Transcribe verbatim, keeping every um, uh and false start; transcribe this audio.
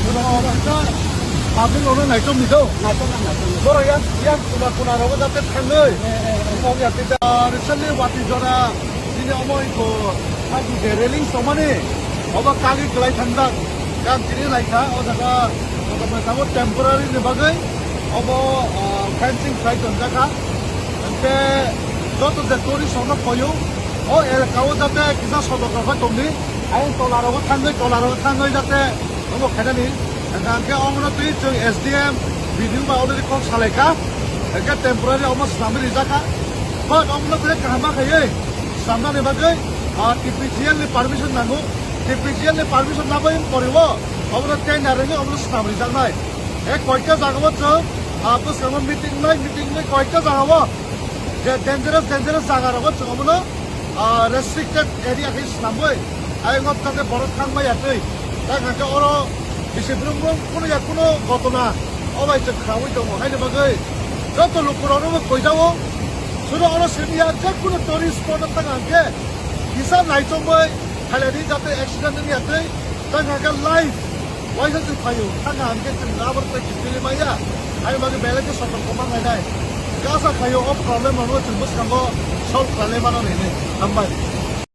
Public rokno naichomni do. Borok yang, yang kuna kuna rogo jate thangwi. Recently wati jora bini omo iko haji je railing somani obo kagwi kwlai thangjak. Yang chini laikha o jaga temporary ni bagwi obo fencing khlai tonjakha. Hwnkhe joto je tourist rokno koyo o elaka o jate kisa sotok rok tongdi. Ayang tola rogo thangwi, tola rogo thangwi jate omo khainani. Hwnkhe omono twi chwng S D M, B D O bai already kok salaikha. Hwnkhe temporary omo swnamwi rijakha. But omono twi kaham ma khaiwi swnamnani bagwi T P G L ni permission nango. T P G L ni permission nabwi poriwo omono tender rwngwi omono swnam rijaknai. E koita jagao chwng bwskango meeting lai, meeting lai koita jagao je dangerous dangerous jaga rogo chwng omono restricted area khe swnamwi ayang o jate borok thang maya twi. Tak hwnkhe oro bisi brum brum kuno ya kuno gotona o bai chwng khnaui tongo. Haini bagwi joto lukurokno bo koijao. Suno oro simi ya je kuno tourist spot o thang hwnkhe kisa naichomwi khailadi jate accident wngya twi. Tak hwnkhe life waisa chwng phaio thang hwnkhe chwng abor tei kiphilwi maya. Haini bagwi belai khe sotok koma khainai. Kasa khaio o problem rokno chwng bwskango solve khlailai mano hinwi. Hambai.